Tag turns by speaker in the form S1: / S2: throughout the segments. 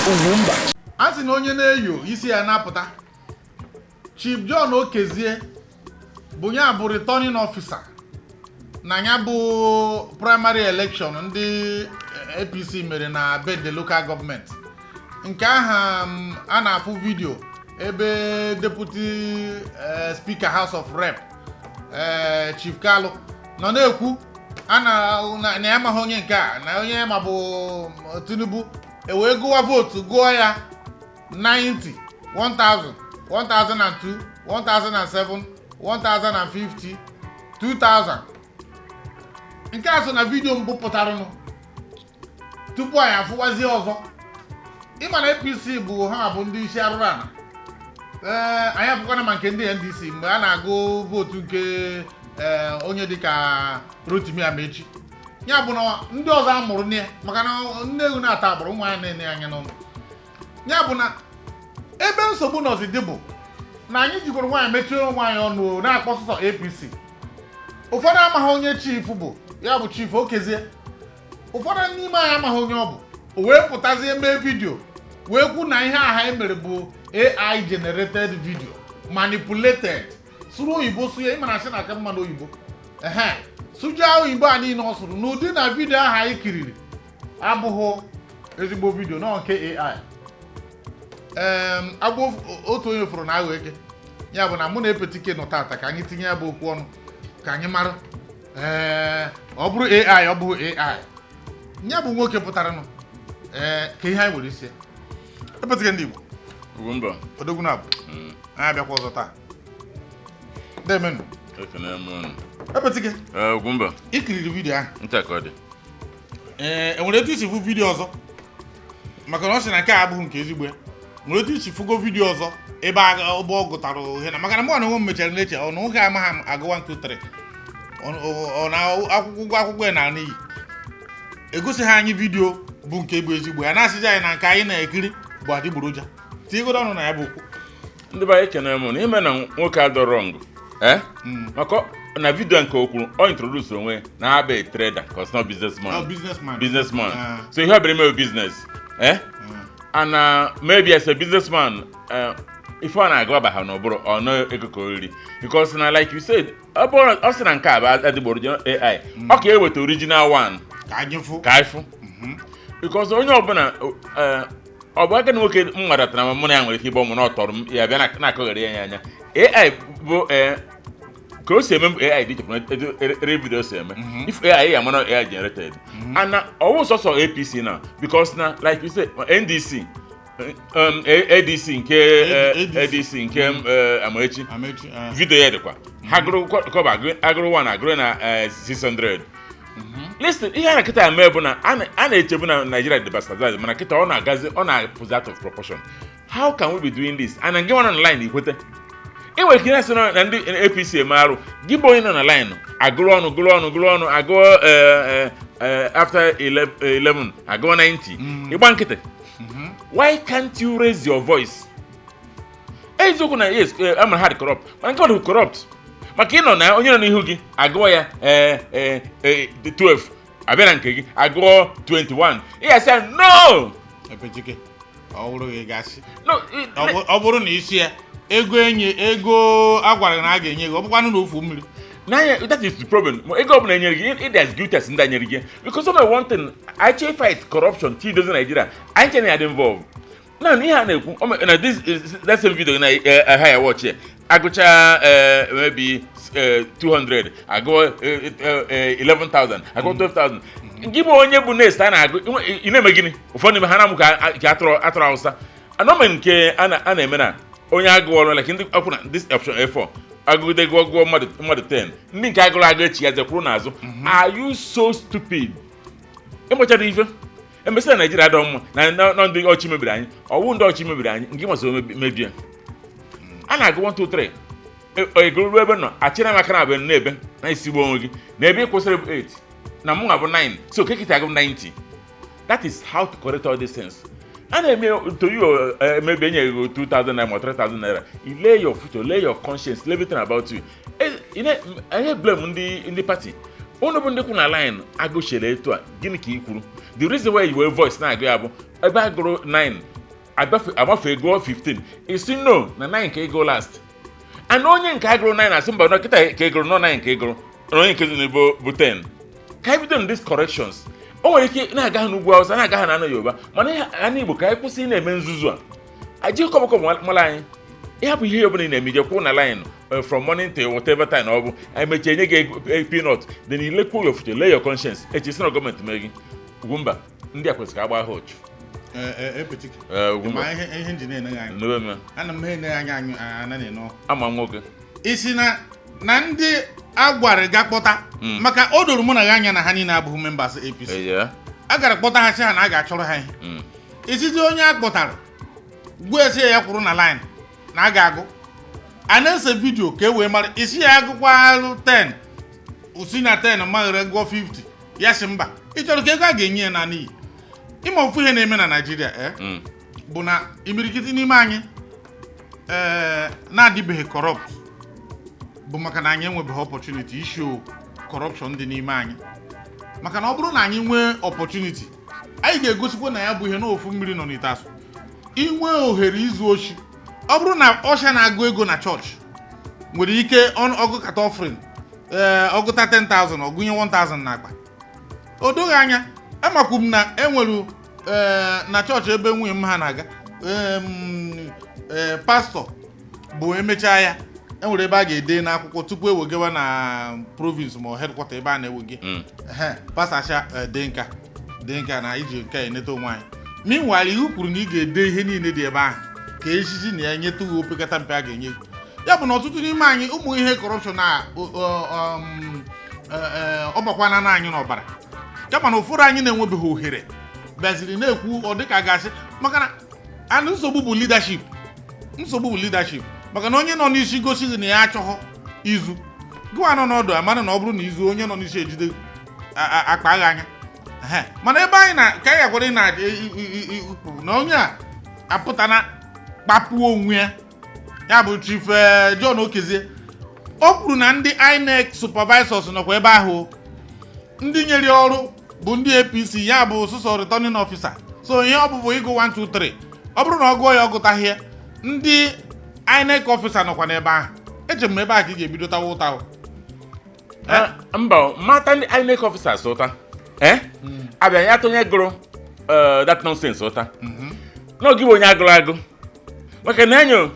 S1: Ugwumba.
S2: A sị na onye na-eyo isi ya na-apụta. Chief John Okezie bụ ya bụ returning officer na ya bụ primary election ndị APC mere na Bende Local Government. Nke aha a na-afụ video ebe deputy speaker House of Rep, Chief Kalu, nọ na-ekwu a na ya amaghị onye nke a, na onye ya ma bụ Tinubu. E wee gụwa vote, gụọ ya 90, 1000, 1002, 1007, 1050, 2000. Nke a so na video mbụ pụtaranụ tupu anyị afụwazie ọzọ. Ịma na APC bụ ha bụ ndị isi arụrụ ala. Ee, anyị afụkwana ma nke ndị NDC mgbe a na-agụ vote nke onye dịka Rotimi Amechi. Ya bụ na ndị ọzọ amụrụ nne ya, maka na nne ewu na-ata agbụrụ ụmụ ya na-ene anya n'ọnụ. Ya bụ na ebe nsogbu nọzi dị bụ na anyị jikwara nwaanyị mechie onwe anyị ọnụ o, na-akpọ sọsọ APC. Ụfọdụ amaghị onye chief bụ, ya bụ Chief Okezie. Ụfọdụ n'ime anyị amaghị onye ọ bụ. O wee pụtazie mee video wee kwu na ihe aha e mere bụ AI generated video, manipulated. Sụrụ oyibo, sụ ya, ịmara asị na aka mma n'oyibo. Ehe, sụjaa oyibo a niile ọ sụrụ n'ụdị na video ahụ anyị kiriri abụghị ezigbo video, nọ nke AI. Agbụ otu onye fụrụ na aghọ eke. Ya bụ na mụ na Epetike nọ tata ka anyị tinye ya bụ okwu ọnụ, ka anyị mara, ee, ọ bụrụ AI, ọ bụghị AI. Ya bụ nwoke pụtara nụ, ee, ka ihe anyị nwere isi ya. Epetike, ndị Igbo.
S3: Ugwumba.
S2: Odogwu na abụ. Anyị abịakwa ọzọ taa, demenụ.
S3: Ekene m unu.
S2: Epetike.
S3: Ee, Ugwumba.
S2: Ikiriri video ahụ?
S3: Nta ka ọ dị.
S2: Ee, enwere etu isi fụ video ọzọ? Maka na ọ sị na nke a abụghị nke ezigbo ya. Nwere etu isi fụgo video ọzọ ebe ọ gụtara ihe na? Maka na mụ na onwe m mechara na-eche, ọ na nwoke amaghị agụ 1 2 3, ọ na akwụkwọ, ụgwọ akwụkwọ ya na n'iyi. Egosighị anyị video bụ nke bụ ezigbo ya, na-asịzi anyị na nke anyị na-ekiri bụ adịgboroja. Tinyegodo ọnụ na ya bụ okwu.
S3: Ndị be anyị, ekene m na ime na nwoke adọ wrong. Eh? Maka na video nke o kwuru, ọ introduce onwe na ha bụ trader, ka ọ sị na businessman.
S2: Oh, businessman.
S3: Businessman.
S2: Ah.
S3: So ihe ọ bịara ime bụ business. Eh? And maybe as a businessman, ife ọ na-agụ aba ha n'ụbụrụ ọ nọ ego ka oriri, because na like you said, ọ bụrụ ọ sị na nke a bụ adịgboroja AI, ọ ka eweta original one.
S2: Ka anyị fụ.
S3: Ka anyị fụ, because onye ọbụla, ọ bụ aka na nwoke m nwadatara ma mụ na ya nwere ike ịgba ọmụ na ọ tọrọ m ya bịa na-akọghịrị ya anya. AI bụ, ka o si eme bụ AI dị iche from etu ere video si eme. If AI ya mara AI generated and na ọwụ sọsọ APC na, because na like you say, NDC, ADC nke
S2: ADC.
S3: ADC nke Amaechi.
S2: Amechi, ah.
S3: Video ya dịkwa ha gụrụ kọba agụrụ 1, agụrụ na 600. Listen, ihe a na kịta eme bụ na a na-echebu na Nigeria dị bastardized, mana kịta ọ na-agazi, ọ na-apụzi out of proportion. How can we be doing this and gị nwa nọ na line ikwete? Ị nwere ike ịna-asị na ndị APC eme arụ. Gị bụ onye nọ na line, agụrụ ọnụ, gụrụ ọnụ, gụrụ ọnụ, agụọ after 11, agụọ 90, ịgba nkịtị. Why can't you raise your voice? Eziokwu na yes, ama ha dị corrupt, mana nke ọ dị corrupt maka ịnọ na onye nọ n'ihu gị agụọ ya 12, abịa na nke gị agụọ 21, ị ga-asị ya no.
S2: Epetike, ọ bụrụ gị gasị
S3: No.
S2: Ọ bụrụ na isi ya ego enye, ego a gwara gị na a ga-enye gị, ọ bụkwanụ na ofu mmiri.
S3: N'anya, that is the problem. Ma ego ọbụla enyere gị, ịdị as guilty as ndị a nyere gị, because of one thing, anyị fight corruption till dozi Nigeria, anyị chere ya dị involved na ihe a na-ekwu. Na this is that same video na ha ya watch ya, agụcha maybe 200, agụọ 11,000, agụọ 12,000. Gị bụ onye bụ next a na-agụ, ị na-eme gịnị? Ụfọdụ n'ime ha na-amụ ka atụrụ Awụsa anọme nke a na-eme na onye agụọ ọrụ, like ndị akwụ na this option A4, agụgide gụọ gụọ mmadụ 10, ndị nke agụrụ agụ echi ya zekwuru n'azụ. Are you so stupid? Ịmụchara ife emesịa na Naijiria adọ mma na ndị ọchị mebiri anyị. Ọwụ ndị ọchị mebiri anyị nke masịrị mebie. A na-agụ 1 2 3, egoro ebe nọ achịra m aka na abụ n'ebe na isigbo onwe gị na ebe ị kwụsịrị bụ 8 na mụ nwa bụ 9, so kekịta agụ 90. That is how to correct all these things. A na-eme to you, maybe enye gị 2000 naira ma 3000 naira. You lay your future, lay your conscience, lay everything about you. Anyị blame ndị party unu bụ ndị kwụ na line agụchere etu a. Gịnị ka ị kwuru? The reason why you were voice na-agụ ya bụ ebe agụrụ 9. Agbafe gụọ 15, isi no na 9 ka ego last, and onye nke agụrụ 9 asị mba, na kịta ka egụrụ nọ 9 ka egụrụ, na onye nke zi bụ 10. Ka anyị bido these corrections. O nwere ike na-aga ha n'ugwu Awụsa, na-aga ha na anụ Yoruba, mana ihe ana Igbo, ka anyị kwụsị ị na-eme nzuzu a. Aji kọbọkọbọ mara anyị ịhapụ ihe ọbụla ị na-eme, ije kwụ na line from morning till whatever time ọ bụ. Anyị mechie nye gị peanut, then ilekwuo your future, lay your conscience echi si na gọọmenti mee gị. Ugwumba, ndị a kwesịrị ka agba ha ọchụ.
S2: Epetike.
S3: Ugwumba.
S2: Ma ihe nji na-eneghe anya.
S3: N'ebe mme.
S2: Ana m ha eneghe anya anyị ana na-ene ọkụ.
S3: Ama nwoke.
S2: Isi na ndị agwara ga kpọta, maka o doro mụ na ya anya na ha niile abụghị members APC. A gara kpọta ha, sị ha na a ga-achọrọ ha ihe. Isizi onye a kpọtara gwa esi ya kwụrụ na line na a ga-agụ, a na-ese video ka e wee mara isi ya agụkwalụ 10, osi na 10 maghere gụọ 50, ya sị mba, ị chọrọ ka ego a ga-enye ya na n'iyi. Ịma ofu ihe na-eme na Naịjirịa bụ na imirikiti n'ime anyị na-adịbeghị corrupt bụ maka na anyị enwebeghị opportunity ishow corruption dị n'ime anyị. Maka na ọ bụrụ na anyị nwee opportunity, anyị ga-egosikwa na ya bụ ihe n'ofu mmiri nọ n'ite asụ. Inwe ohere izu oshi, ọ bụrụ na usher na-agụ ego na chọọchị nwere ike ọgụkata offering, ọgụta 10,000, ọgụnye 1000 n'akpa, o doghị anya. Amakwu m na enwere na chọọchị ebe nwunye m ha na-aga, pastọ bụ emechaa ya, enwere ebe a ga-ede n'akwụkwọ tupu ewegewa na province ma ọ headquarter ebe a na-ewege. Ehe, pastọ acha dee nka dee nka na iji nke a eneta onwe anyị. Meanwhile, iwu kwuru na ị ga-ede ihe niile dị ebe ahụ ka echichi na ya nyetụ gị opekata mpe a ga-enye gị. Ya bụ na ọtụtụ n'ime anyị, ụmụ ihe corruption na ọ bakwana na anyị n'ọbara, kama na ụfọdụ anyị na-enwebeghị ohere bịaziri na-ekwu ọ dịka gasị. Maka na anụ nsogbu bụ leadership, nsogbu bụ leadership, maka na onye nọ n'isi gosi gị na ya achọghọ izu gịwa nọ n'ọdụ amara na ọ bụrụ na izu, onye nọ n'isi ejide akpa agha anya. Ehe. Mana ebe anyị na ka anyị gakwara na kwuru na onye a apụtana kpapuo onwe ya, ya bụ Chief John Okezie, o kwuru na ndị INEC supervisors nọkwa ebe ahụ, ndị nyere ya ọrụ bụ ndị APC, ya bụ sụsọ returning officer. So ihe ọ bụbụ ịgụ 1 2 3, ọ bụrụ na ọ gụọ ya, ọ gụtaghị ya, ndị INEC officer nọkwa n'ebe ahụ. Eche m ebe a ka ị ga-ebido tawa ụta ahụ.
S3: Ah, mba, mata ndị INEC officers ụta, abịa ya tụnye gụrụ that nonsense ụta n'oge bụ onye agụrụ agụ, maka na enyo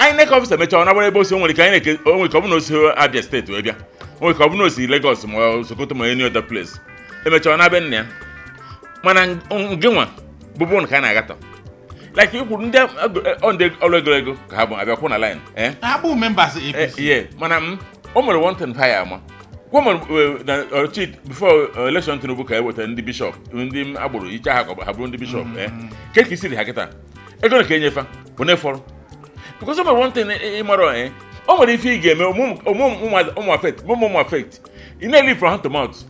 S3: INEC officer mechaa ọ nabara ebe osi. O nwere ike INEC, o nwere ike ọ bụ na osi Abia Steeti wee bịa, o nwere ike ọ bụ na osi Lagos ma ọ Sokoto ma any other place, emechaa ọ na-abịa nna ya. Mana ngị nwa bụbụ ka a na-agatọ like ikwuru ndị ọ ndị ọrụ ego ego ka ha bụ abịa kwụ na line.
S2: Ha bụ members APC.
S3: Yeah, mana m o nwere one thing ha ya ama kwa nwere na ọchị before election Tinubu ka e wetara ndị bishọp, ndị agboro iche ha ka ha bụrụ ndị bishọp, ke ka isiri ha kịta ego na ka enyefa one fọrọ, because o nwere one thing ịmara, o nwere ife ị ga-eme ụmụ affect ụmụ affect, ị na-elive from hand to mouth.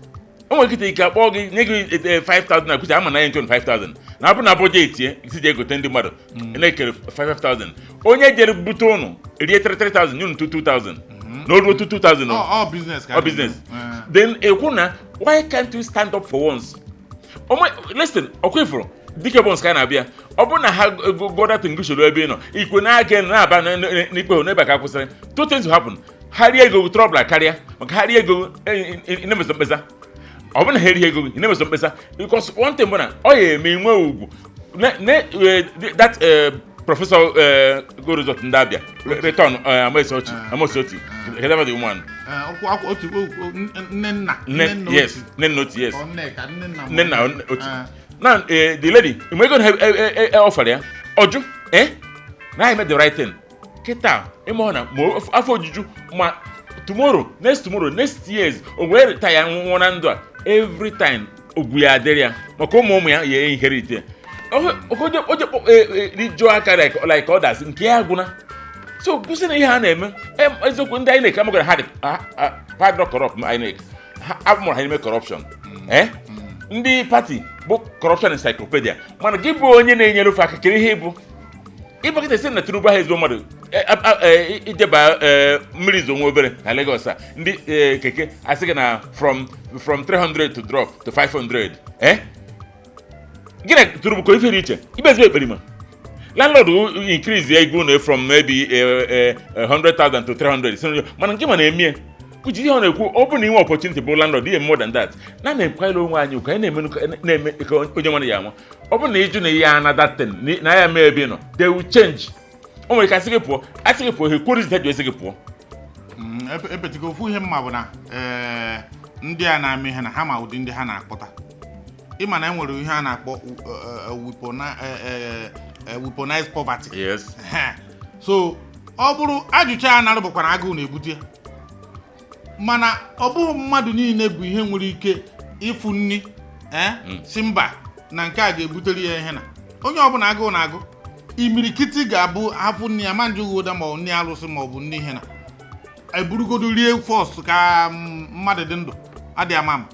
S3: O nwere kịta ike akpọ gị nye gị 5000 na kwuche ama na ya 25,000 na abụ na budget ye si ji egote ndị mmadụ na-ekere 5000, onye jere bute ụnụ rie 33,000, nye unu 2000 na o ruo 2000.
S2: Ọ business ka
S3: ọ business. Then ekwu na why can't you stand up for once? Ome listen, ọkwa ifuru dike bons ka na-abịa, ọ bụrụ na ha godat ngusoro ebe ị nọ ikwe na-aga na-aba n'ikpe hụ n'ebe ka kwụsịrị, two things will happen. Ha rie ego, trouble karịa, maka ha rie ego ị na-emeso mkpesa. Ọ bụrụ na ha erighị ego gị, ị na-emeso mkpesa, because one thing bụ na ọ ya eme nwe ugwu that professor go result ndị Abịa return Amaesi Oti, kedụ the woman?
S2: Otu nne nna.
S3: Nne, yes, nne nna Oti, yes.
S2: Ọ Nneka, nne nna.
S3: Nne nna Oti. Now the lady mgbe ego na offer ya ọjụ, na I made the right thing kịta. Ịma na ma afọ ojuju ma tomorrow, next tomorrow, next years, o wee retire nwụọ na ndụ a, every time ogwu ya adịrị ya maka ụmụ ụmụ ya ya inherit ya. Oje rijuo aka like others nke ya agwụna. So kwụsị na ihe a na-eme. Eziokwu, ndị INEC amagara ha dị ha dịrọ corrupt. INEC ha amụrụ ha n'ime corruption, ndị party bụ corruption encyclopedia. Mana gị bụ onye na-enyere ofe aka, kere ihe ịbụ ịbakịta sị na Tinubu ahụ ezigbo mmadụ, ijeba mmiri zo nwa obere na Lagos a, ndị keke asị gị na from 300 to drop to 500. Gị na Tinubu ka ife dị iche ikpe ezigbo ekperima. Landlord will increase ego unu from maybe 100,000 to 300. So, mana nke ma na-eme kuji ihe ọ na-ekwu, ọ bụrụ na inwe opportunity bụ landlord, ihe more than that na na-ekwanyere onwe anyị ugwu, anyị na-eme ka onye nwere ya ama. Ọ bụrụ na ịjụ na ihe ana that thing na ya mee ebe ị nọ, they will change. O nwere ike asị gị pụọ, asị gị pụọ, ha ekwuru ji esi gị pụọ.
S2: Epetigo ofu ihe mma bụ na ndị a na-eme ihe na ha ma ụdị ndị ha na-akpọta. Ịma na e nwere ihe a na-akpọ weaponized poverty. Ehe. So ọ bụrụ ajụcha ya narụ bụkwa na agụụ na-ebute ya. Mana ọ bụghị mmadụ niile bụ ihe nwere ike ịfụ nni si mba na nke a ga-ebutere ya ihe na onye ọbụla agụụ na-agụ imirikiti ga-abụ afụ nni ama njụ ụda, ma ọ bụ nni alụsị, ma ọ bụ nni ihe na eburugodo rie first ka mmadụ dị ndụ adị ama ama.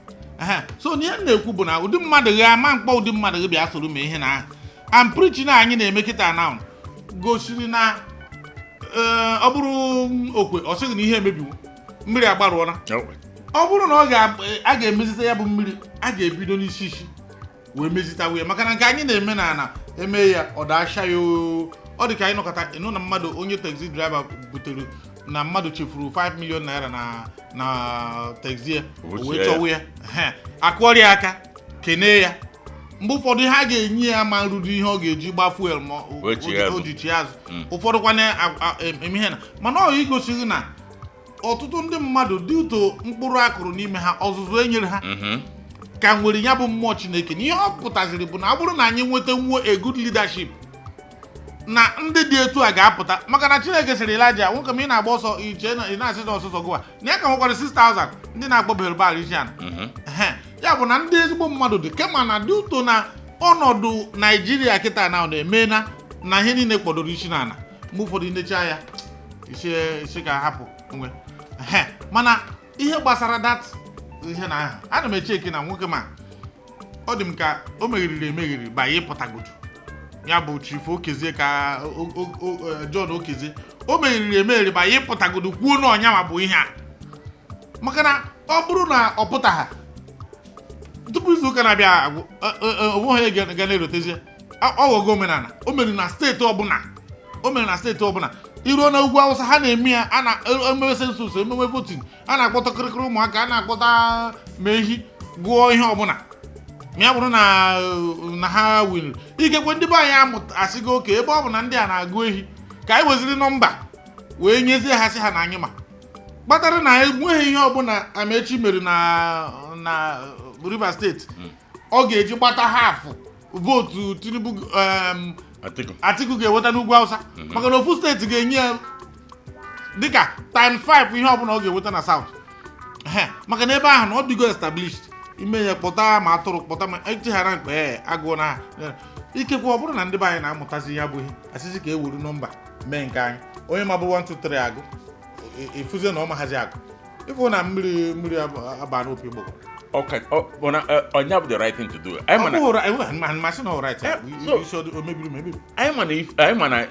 S2: Ehe. So na ihe m na-ekwu bụ na ụdị mmadụ gị ama mkpọ, ụdị mmadụ gị bịa soro mee ihe na ahụ am preaching na anyị na-eme kịta now gosiri na ọ bụrụ okwe ọ sịghị na ihe emebiwo, mmiri agbarụọla. Ọ bụrụ na a ga-emezite ya bụ mmiri, a ga-ebido n'isi isi wee mezitawa ya, maka na nke anyị na-eme na ana eme ya ọ daasha ya oo. Ọ dị ka anyị nọkọta ịnụ na mmadụ onye taxi driver butere na mmadụ chefuru 5 million naira na taxi ya, o wee
S3: Wuchie ya.
S2: Chọwa ya. Ehe. Akụọrọ ya aka, kenee ya. Mgbe ụfọdụ ha ga-enye ya ma nrụrụ ihe ọ ga-eji gba fuel ma
S3: Wee chie azụ.
S2: O ji chie azụ. Ụfọdụ kwana eme ihe na mana ọ igosi gị na ọtụtụ ndị mmadụ dị ụtọ mkpụrụ akụrụ n'ime ha, ọzụzụ enyere ha ka nwere ya bụ mmụọ Chineke. Na ihe ọ pụtaziri bụ na ọ bụrụ na anyị nweta nwuo a good leadership na ndị dị etu a ga-apụta, maka na Chineke sịrị Elijah, nwoke m, ị na-agba ọsọ iche na ị na-asị na ọsọsọ gụwa na ya ka nwekwara 6000 ndị na-akpọ Baal isi ana. Ehe. Ya bụ na ndị ezigbo mmadụ dị kema na dị ụtọ na ọnọdụ Naijiria kịta na ọ na-eme na ihe niile kpọdoro isi n'ala. Mgbe ụfọdụ nnecha ya isi isi ka hapụ nwe. Ehe. Mana ihe gbasara that ihe na aha ana m echeki na nwoke ma ọ dị m ka o megheriri emegheri banye ịpụtagodu ya bụ Chief Okezie ka John Okezie o megheriri emegheri banye ịpụtagodu kwuo na ọnyanwa bụ ihe a, maka na ọ bụrụ na ọ pụtagha tupu izu ụka na-abịa agwụ, onwe ha ga na-erotezie. Ọ ghọgo omenala o mere na steeti ọbụla, o mere na steeti ọbụla. Iruo na ugwu Awụsa, ha na-eme ya, a na-emewe census, emewe voting, a na-akpọta kịrịkịrị ụmụaka, a na-akpọta ma ehi gụọ ihe ọbụla. Ma ya bụrụ na ha winri, ikekwe ndị be anyị amụta asịgo oke ebe ọ bụ na ndị a na-agụ ehi ka anyị weziri nọmba wee nyezie ha, sị ha na anyị ma kpatara na enweghị ihe ọbụla Amechi mere na Rivers Steeti ọ ga-eji gbata half vote Tinubu,
S3: Atiku.
S2: Atiku ga-enweta n'ugwu Awụsa, maka na ofu steeti ga-enye ya dịka times 5 ihe ọbụla ọ ga-enweta na South. Ehe, maka na ebe ahụ na ọ dịgo established ime ya, kpọta ma atụrụ, kpọta ma etighara mkpe ee agụụ na ha. Ikekwe ọ bụrụ na ndị be anyị na-amụtazi ya bụ ihe asịsị ka e wuru nọmba mee nke anyị, onye ma bụ 1 2 3 agụ efuzie na ọ maghazi agụ ịfụ na mmiri mmiri aba n'opi gbọgọrọ.
S3: Ọka ọnya bụ the right thing to do. Anyị
S2: Ọ
S3: ma na
S2: bụghị masị na ọ right.
S3: So-
S2: isi o mebiri ma emebi.
S3: Anyị ma na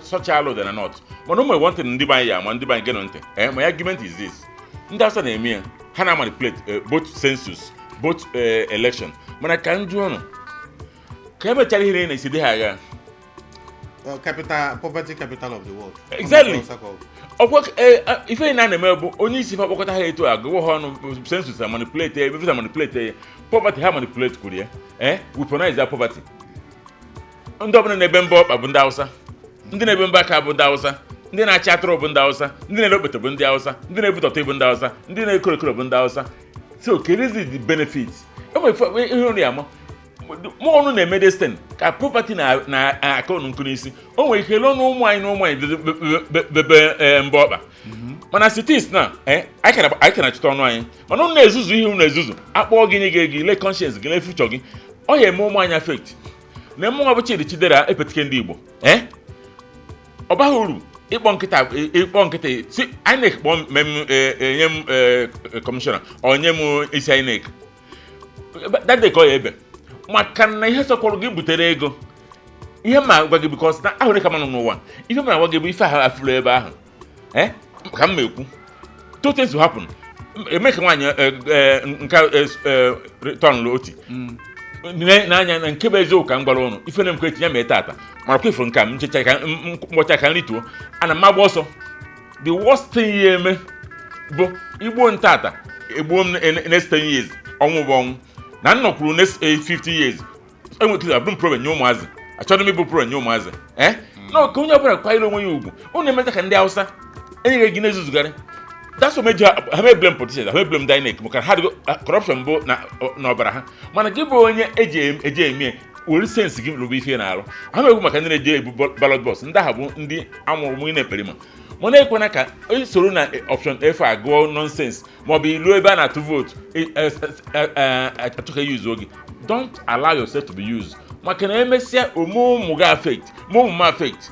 S3: such alụ dị na north, mana o nwere one thing ndị be anyị ya ama, ndị be anyị genụ ntị. My argument is this: ndị Hausa na-eme ya, ha na manipulate both census, both election. Mana ka m jụọ ụnụ, ka emechara ihe na-esi dị ha agha.
S2: Capital poverty, capital of the world.
S3: Exactly. Ọkwa ife na na-eme bụ onye isi fa kpọkọta ha etu a gụwa ha ọnụ census na manipulate ya, ebe manipulate ya poverty, ha manipulate kwuru ya, weaponize ya poverty. Ndị ọbụla na-ebe mbọ ọkpa bụ ndị Hausa, ndị na-ebe mbọ aka bụ ndị Hausa, ndị na-achị atụrụ bụ ndị Hausa, ndị na-ere okpete bụ ndị Hausa, ndị na-ebutọta bụ ndị Hausa, ndị na-ekoro ekoro bụ ndị Hausa. So kedu the benefit enwere ihe ụnụ ya ama mụ ọnụ na-eme destin ka poverty na na-aka ụnụ nkụ n'isi? O nwere ike lụọ na ụmụ anyị na ụmụ anyị bido bebe mbọ ọkpa, mana cities na anyị ka na-achịta ọnụ anyị, mana ụnụ na-ezuzu ihe ụnụ na-ezuzu akpọọ gị nye gị ego, ile conscience gị, lee future gị, ọ ya eme ụmụ anyị affect na mmụọ bụ Chidi Chidera epetike ndị Igbo. Ọ baghị uru ịkpọ nkịta, ịkpọ nkịta si INEC kpọọ m nye m kọmishọna ọ nye m isi INEC dade ka ọ ya ebe, maka na ihe sọkwara gị butere ego. Ihe ma gwa gị, because na ahụrụ ka manụ n'ụwa, ihe ma agwa gị bụ ife ahụ afụrụ ebe ahụ ka m ma ekwu. Two things will happen. Eme ka nwaanyị nke return Oti N'anya na nke bụ eziokwu ka m gwara ụnụ, ife na-emekwa etinye ma tata mara kwa ifuru nke a m nchecha ka mgbọcha ka nrituo, ana m agba ọsọ. The worst thing ya eme bụ igbuo m tata, egbuo m next 10 years, ọnwụ bụ ọnwụ. Na m nọkwuru next 50 years, enwekịta abụrụ m problem nye ụmụazị. Achọrọ m ịbụ problem nye ụmụazị. Na ka onye ọbụla kwanyere onwe ya ugwu. Unu emeta ka ndị Hausa enyeghị gị na-ezuzugharị. That's what made ha may blame politicians, ha may blame INEC, maka ha adịgo corruption bụ na n'ọbara ha. Mana gị bụ onye eji eme, were sense gị rụba ife na-arụ ha. Megwu maka ndị na-eji ebu ballot box, ndị ahụ bụ ndị amụrụ mụ na-ekpere ma mana ekwena ka soro na option F a gụọ nonsense, maọbụ ilu ebe a na-atụ vootu achọka use oge. Don't allow yourself to be used, maka na emesịa ome ụmụ gị affect, ma ụmụ m affect.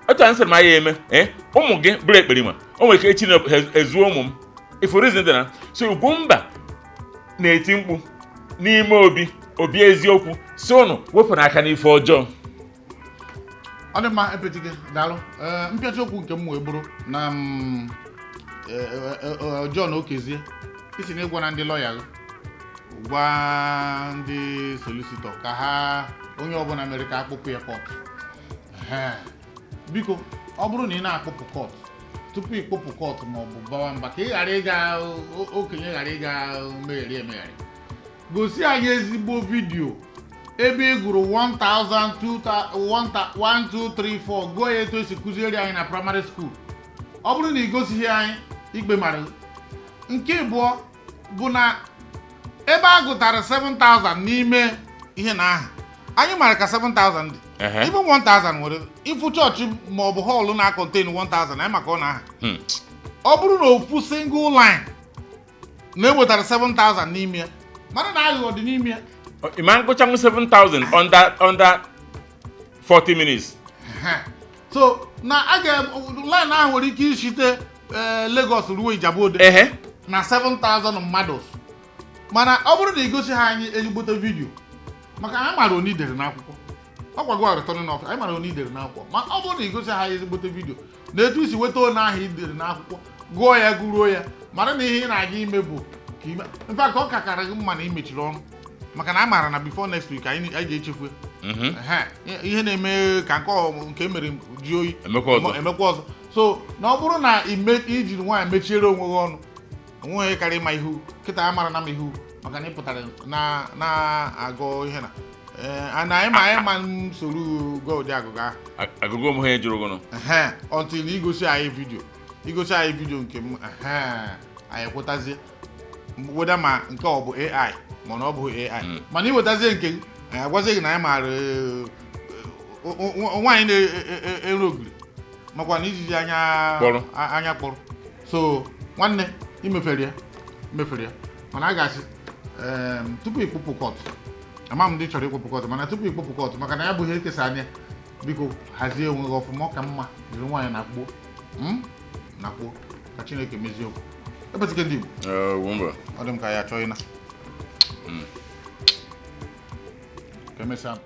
S3: Otu anyị sịrị ma ya eme, ụmụ gị bụrụ ekperima, o nwere ike echi na ezuo ụmụ m ifo reason dị na. So Ugwumba na-eti mkpu n'ime obi obi eziokwu, si ụnụ wepụ n'aka n'ife ọjọọ.
S2: Ọ dị mma, epetike, daalụ. Ee, mpịachi okwu nke m wee bụrụ na m, John Okezie, isi na ịgwa na ndị lọya gị, gwa ndị solicitor ka ha onye ọbụla mere ka akpụpụ ya court. Ehe. Biko, ọ bụrụ na ị na-akpụpụ court, tupu ịkpụpụ court ma ọ bụ bawa mba ka ị ghara ịga okenye ghara ịga megharị emegharị, gosi anyị ezigbo video ebe ị gụrụ 1000, 1 2 3 4, gụọ ya etu esi kụziere anyị na primary school. Ọ bụrụ na ị gosighị anyị, ikpe mara gị. Nke abụọ bụ na ebe a gụtara 7000 n'ime ihe na aha anyị mara ka 7000 dị. Even 1000 nwere ịfụ chọọchị ma ọ bụ hall na-contain 1000 anyị maka ọ na aha. Ọ bụrụ na ofu single line na-ewetara 7000 n'ime ya, mana na aghụghọ dị n'ime ya.
S3: Ịma ngụchanwụ 7000 under 40 minutes.
S2: Ehe. So na a ga line ahụ nwere ike ishite Lagos ruo Ijebu Ode na 7000 mmadụ. Mana ọ bụrụ na ị gosi ha anyị ezigbote video, maka anyị mara onye idere n'akwụkwọ, ọ gwago returning officer, anyị mara onye idere n'akwụkwọ. Ma ọ bụrụ na ị gosi ha anyị ezigbote video na etu isi nweta onye ahụ idere n'akwụkwọ, gụọ ya, gụruo ya, mara na ihe ị na-aga ime bụ ka ime. In fact, ọ kakara gị mma na ị mechiri ọnụ, maka na a maara na before next week anyị ga-echefu ya. Ehe, ihe na-eme ka nke nke mere ji oyi
S3: Emekwa ọzọ.
S2: Emekwa ọzọ. So na ọ bụrụ na ijiri nwaanyị mechiere onwe gị ọnụ, onweghị karịa ịma ihu kịta a mara na m ihu, maka na ị pụtara na na-agụ ihe na ee na anyị ma m soro gụọ ụdị agụgụ ahụ.
S3: Agụgụ m ha jụrụ gụnụ.
S2: Ehe, until igosi anyị video, igosi anyị video nke m, ehe, anyị ekwetazie weda ma nke ọ bụ AI ma na ọ bụghị AI. Mana iwetazie nke gị, anyị agwazie gị na anyị maara nwaanyị na-ere ogiri makwa na ijiji anya
S3: Kpọrọ.
S2: Anya kpọrọ. So nwanne, imefere ya, imefere ya. Mana a ga-asị tupu ịkpụpụ court, ama m ndị chọrọ ịkpụpụ court, mana tupu ịkpụpụ court, maka na ya bụ ihe ekesa anya, biko hazie onwe gị ọfụma. Ọ ka mma jiri nwaanyị na-akpụo na-akpụo ka Chineke mezie okwu. Epetike ndị Igbo.
S3: Ugwumba.
S2: Ọ dị m ka ya achọghị na ka emesịa.